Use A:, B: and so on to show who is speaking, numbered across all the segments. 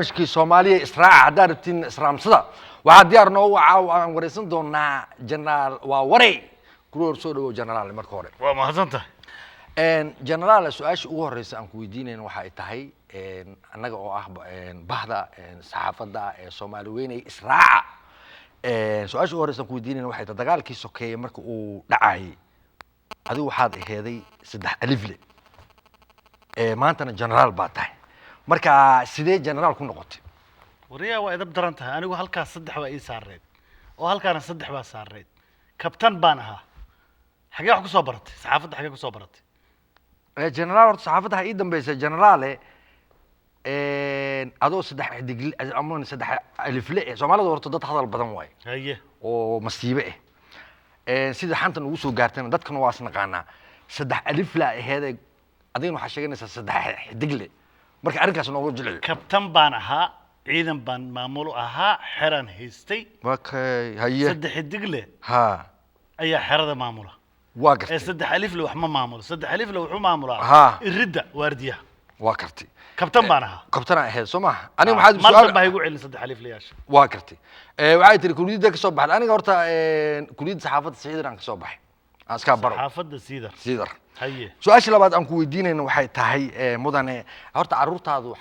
A: Barnaamijkii Soomaaliya Israaca, haddaa rabtiin israamsada, waxaa diyaar noogu caawa aan wareysan doonaa Generaal waa Warey kuwa. Soo dhawow, Generaal, marka hore.
B: Waa mahadsan tahay.
A: Generaal, su-aasha ugu horeysa aan ku weydiinayna waxa ay tahay, annaga oo ah bahda saxaafadda ee Soomaali weynay Israaca, su-aasha ugu horeysa aan ku weydiinayna waxay tahay: dagaalkii sokeeye marka uu dhacayay, adigu waxaad aheeday saddex alifle, maantana generaal baa tahay. Marka sidee generaal ku noqotay?
B: Wariyaa, waa idab daran tahay. Anigu halkaas saddex baa ii saarayd oo halkaana saddex baa saarayd. Kabtan baan ahaa. Xagee wax kusoo baratay? Saxaafadda xagee kusoo baratay?
A: Generaal, horta saxaafadda ha ii dambeysa. Generaale, adoo saddex xidig ama saddex alifle eh, Soomaalida horta dad hadal badan waaye oo masiibe ah. Sida xantan ugu soo gaartayna dadkana waa isnaqaanaa. Saddex alifla aheede, adigana waxaa sheeganaysaa saddex xidigle. Marka arrinkaas nooga jilciyo.
B: Kabtan baan ahaa, ciidan baan maamulo ahaa, xeraan haystay.
A: Okay, haye.
B: Saddex xidigle ayaa xerada maamula.
A: Waa
B: Ee
A: gartay.
B: Saddex alifle wax ma maamulo. Saddex alifle wuxuu maamulaa iridda waardiyaha.
A: Waa gartay.
B: Kabtan baan ahaa.
A: Kabtanaa aheed, soo maaha? Aniga maxaad
B: Mar
A: su'aal
B: dambe ha igu celin saddex aliflayaasha.
A: Waa gartay. Waxay tiri kuliyadda ka soo baxday. Aniga horta kuliyadda saxaafadda Siidar aan ka soo baxay, aan iskaa baro.
B: Saxaafadda Siidar.
A: Siidar.
B: Haye.
A: Su-aasha labaad aan ku weydiinayna waxay tahay, mudane, horta carruurtaadu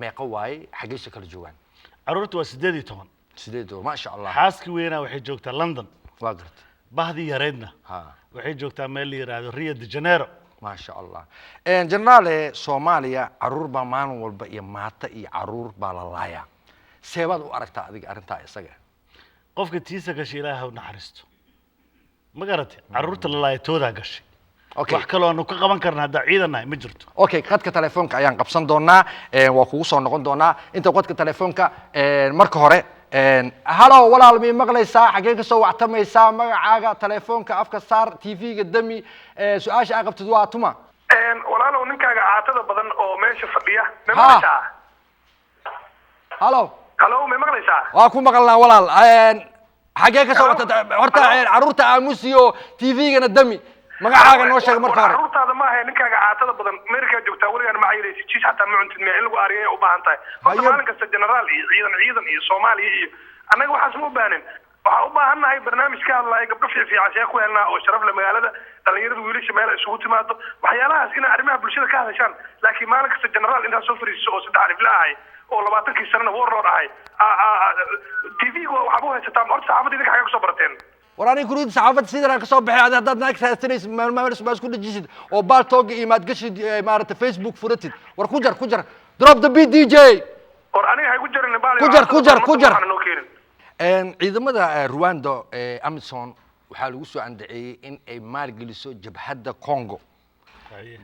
A: meeqa waaye? Xageesha kala joogaan?
B: Carruurta waa 18.
A: 18, maasha Allah.
B: Xaaskii weynaa waxay joogtaa London.
A: Waa gartay.
B: Bahdii yareydna waxay joogtaa meel la yidhaahdo Rio de Janeiro.
A: Maasha Allah. Generaale, Soomaaliya carruur baa maalin walba iyo maata iyo carruur baa la laayaa. Seebaad u aragtaa adiga arrintaa isaga?
B: Qofka tiisa gashay Ilaahay ha u naxariisto. Ma garatay? Carruurta la laaya toodaa gashay. Wax kaloo aanu ka qaban karna haddaa ciidan nahay ma jirto.
A: Okay, khadka telefoonka ayaan qabsan doonaa. Waa kugu soo noqon doonaa inta khadka telefoonka. Marka hore, halo walaal, mii maqlaysaa? Xaggee kasoo wactamaysaa? Magacaaga, telefoonka afka saar, TV-ga dami. Su-aasha aa qabtid waa tuma?
C: Walaalow, ninkaaga caatada badan oo meesha fadhiya, ma maqlaysaa?
A: Halo.
C: Halo, ma maqlaysaa?
A: Waa ku maqalnaa, walaal. Xaggee kasoo wacta horta? Carruurta aamusiyo, TV-gana dami. Magacaaga noo sheeg marka hore.
C: Carruurtaada ma ahe, ninkaaga caatada badan. Amerikaa joogtaa, weligaan ma caylaysi, jiis xataa ma cuntid. Miya in lagu aariyay u baahan tahay horta? Maalin kasta generaal iyo ciidan, ciidan iyo Soomaaliya iyo annaga waxaas ma u baanin. Waxaa u baahan nahay barnaamij ka hadlaya gabdho fiifiican see ku helnaa oo sharaf le, magaalada dhalinyarada, wiilasha meel ay isugu timaado, waxyaalahaas inay arrimaha bulshada ka hadashaan. Laakiin maalin kasta generaal intaad soo fariisiso oo saddex alifle ahay oo 20-kii sanana warlord ahay, TV-ga waxaad u haysataa. Horta saxaafadda idinka xagee kusoo barateen?
A: War aniga kuriyada saxaafadda sidan aan kasoo baxay. Adi haddaad naag raadsanaysid, meel maa isku dhajisid oo Paltalk-ga iyo maad gashid, maaragtay, Facebook furatid. War ku jar, ku jar, drop the beat, DJ.
C: War aniga hay ku jarin baal.
A: Ku jar, ku jar, ku jar.
C: Waxaana noo keenin.
A: Ciidamada Rwanda ee AMISOM waxaa lagu soo andaceeyey in ay maalgeliso jabhadda Congo.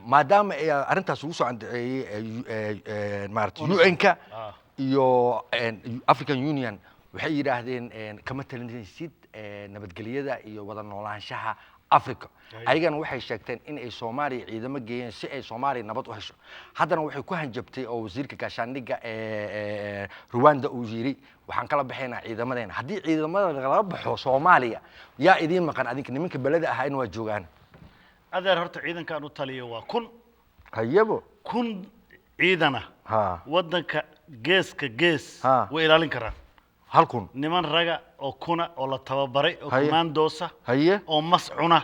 A: Maadaama ay arrintaas lagu soo andaceeyey, maarata, UN-ka iyo African Union waxay yidhaahdeen kama talinaysid nabadgelyada iyo wada noolaanshaha Africa. Ayagana waxay sheegteen in ay Soomaaliya ciidamo geeyeen si ay Soomaaliya nabad u hesho. Haddana waxay ku hanjabtay oo wasiirka gaashaandhigga ee Rwanda uu yidhi: "Waxaan kala baxaynaa ciidamadeena." Haddii ciidamada lagala baxo Soomaaliya, yaa idiin maqan adinka? Nimanka beleda ahaayna waa joogaan.
B: Adeer, horta ciidankaan u taliyo waa 1000.
A: Hayabo.
B: 1000 ciidana waddanka geeska gees way ilaalin karaan.
A: Hal kun?
B: Niman raga oo kuna oo la tababaray oo commandoosa oo mas cuna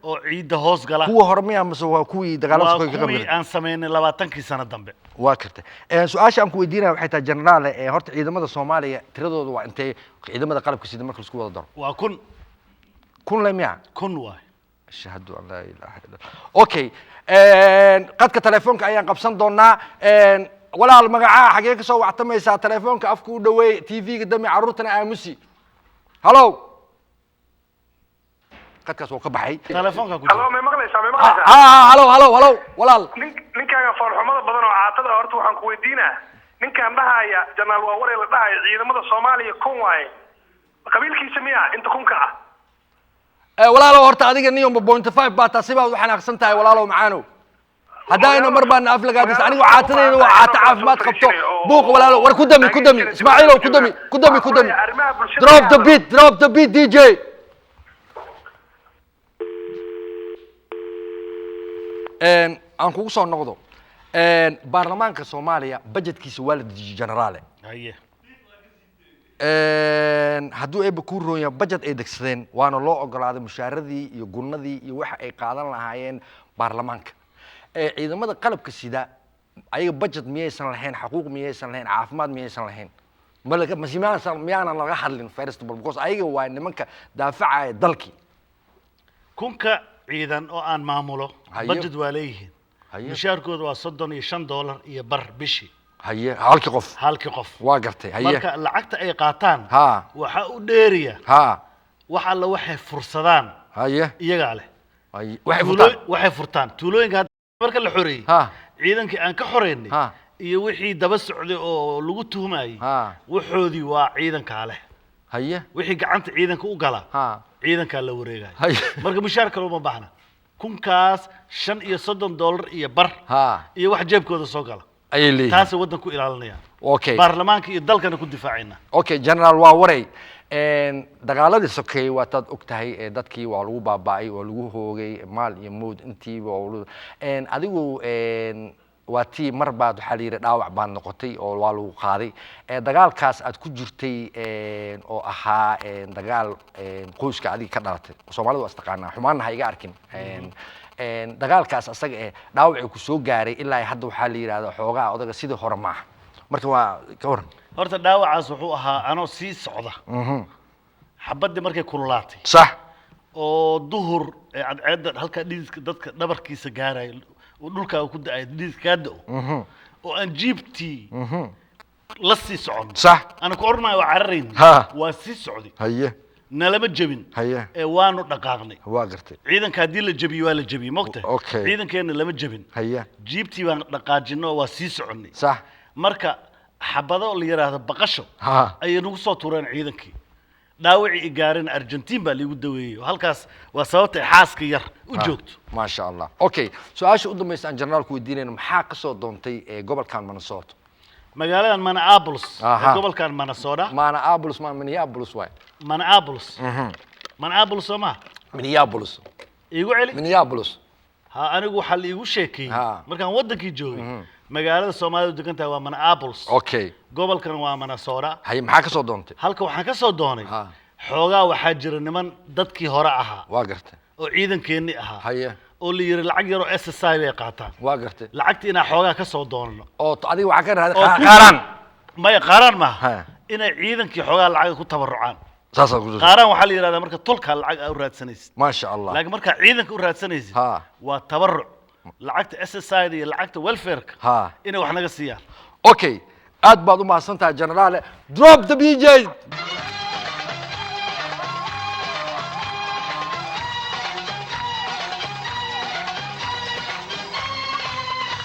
B: oo ciidda hoos gala.
A: Kuwa hore miyaa mise waa kuwii dagaalada
B: Waa
A: sokeeye ka
B: kuwii
A: qaybgalay?
B: aan samaynay 20-kii sano dambe.
A: Waa kartay. Su-aasha aan ku weydiinaya waxay tahay, generaale, horta ciidamada Soomaaliya tiradooda waa intee, ciidamada qalabka sida marka laisku wada daro?
B: Waa 1000.
A: 1000 le miya?
B: 1000 waay.
A: Ashhadu an laa ilaaha illa. Okay, qadka telefoonka ayaan qabsan doonaa. Walaal, magacaa, xagee ka soo wactamaysaa? Telefoonka afka u dhaweey, TV-ga dami, carruurtana aamusi. Hallo, qadkaas wuu ka baxay.
B: Telefoonka ku
C: Halo.
B: jira.
C: May maqlaysaa? May maqlaysaa?
A: Halo, halo, halo, walaal.
C: Ninkaaga foolxumada badan oo caatada, horta waxaan ku weydiinaa: ninkaan dhahaya janaal waa waree la dhahaya ciidamada Soomaaliya 1000 waaye, qabiilkiisa miya inta kunka ah?
A: Walaalow, horta adiga niyomba 0.5 baa taa, sibaad u xanaaqsan tahay. Walaalow macaanow, haddaayna mar baana aflagaadis. Anigu caatadayda waa caato caafimaad qabto. Buuq, walaalo. War ku dami, ku dami, Ismaaciilow, ku dami, ku dami, ku dami. Drop the beat, drop the beat, DJ. Aan kugu soo noqdo. Baarlamaanka Soomaaliya budgetkiisa waa la dejiyey, generaale.
B: Haye.
A: Hadduu eebba kuu roon yahay, budget ay degsadeen waana loo ogolaaday mushaaradii iyo gunnadii iyo waxa ay qaadan lahaayeen baarlamaanka. Ciidamada qalabka sida ayaga budget miyaysan lahayn? Xaquuq miyaysan lahayn? Caafimaad miyaysan lahayn? Ma laga mase miyaanan laga hadlin first of all, because ayaga waa nimanka daafacaya dalkii?
B: 1000-ka ciidan oo aan maamulo budget waa leeyihiin. Mushaarkooda waa $35 iyo bar bishii.
A: Haye, halkii qof?
B: Halkii qof.
A: Waa gartay, haye.
B: Marka lacagta ay qaataan waxaa u dheeriya wax alla waxay fursadaan iyagaa leh.
A: Haye, waxay furtaan?
B: Waxay furtaan tuulooyinka. Hadda marka la xoreeyey, ciidankii aan ka xoreynay iyo wixii daba socday oo lagu tuhmayey, waxoodii waa ciidankaa leh. Wixii gacanta ciidanka u gala, ciidankaa la wareegaya. Marka mushaar kale uma baahna, 1000-kaas $35 iyo bar iyo wax jeebkooda soo gala
A: ayay leeyihiin.
B: Taasay waddanku ilaalinayaan. Baarlamaanka iyo dalkana ku difaacayna.
A: Okay, general, waa waray. Dagaaladii sokeeyey waa taad og tahay, dadkii waa lagu baaba'ay, waa lagu hoogay, maal iyo mowd intiiba adigu waa tii mar baad waxaa la yidhi dhaawac baad noqotay oo waa lagu qaaday. Dagaalkaas aad ku jirtay oo ahaa dagaal qoyska adiga ka dhalatay, Soomaalida waa istaqaanaa, xumaanna ha iga arkin. Dagaalkaas asaga dhaawacii ku soo gaaray ilaa hadda waxaa la yidhahdaa xoogaa odaga sidii hore maaha. Marka waa ka waran?
B: Horta dhaawacaas wuxuu ahaa anoo sii socda, xabaddii markay kululaatay oo duhur ee cadceedda halkaa dhididka dadka dhabarkiisa gaarayo oo dhulkaa ku da'ayo, dhididka kaa da'o, oo aan jiibtii la sii socono. Ana ku odhanaayo waa cararayni. Waa sii socday. Nalama jebin. Ee waanu dhaqaaqnay.
A: Waa gartay.
B: Ciidanka haddii la jebiyo waa la jebiyey, mogta. Ciidankeenna lama jebin. Jiibtii baan dhaqaajino, waa sii soconnay. Marka xabado la yidhaahdo baqasho ayay nagu soo tuureen ciidankii. Dhaawacii i gaareen Argentiin baa liigu daweeyey, oo halkaas waa sababta ay xaaska yar u joogto.
A: Maasha Allah. Okay, su-aasha u dambaysa aan generaalku weydiinayno: maxaa ka soo doontay gobolkan Minnesota?
B: Magaaladan Minneapolis ee gobolkan Minnesota.
A: Minneapolis ma Minneapolis waay?
B: Minneapolis, Minneapolis soo maha?
A: Minneapolis.
B: Iigu celi.
A: Minneapolis.
B: Ha, anigu waxaa la iigu sheekeeyey markaan waddankii joogay, magaalada Soomaalidu degan tahay waa Minneapolis. Gobolkan waa Minnesota.
A: Haye, maxaa ka soo doontay?
B: Halka waxaan ka soo doonay, xoogaa waxaa jira niman dadkii hore ahaa
A: Waa gartay.
B: oo ciidankeennii ahaa oo la yidhi lacag yaroo SSI bay qaataan.
A: Waa gartay.
B: Lacagta inaan xoogaa ka soo doonno.
A: Oo adiga waxaa ka
B: Oo
A: raad qaaraan?
B: Maya, qaaraan maaha. Inay ciidankii xoogaa lacaga ku tabarucaan.
A: Saasaa ku
B: Qaaraan waxaa la yidhahdaa marka tolkaa lacag aa u raadsanaysid.
A: Maasha Allah.
B: Laakiin markaa ciidanka u raadsanaysid waa tabaruc, lacagta SSI da iyo lacagta welfareka inay wax naga siiyaan.
A: Okay, aad baad u mahadsan tahay, generaale. Drop the BJ.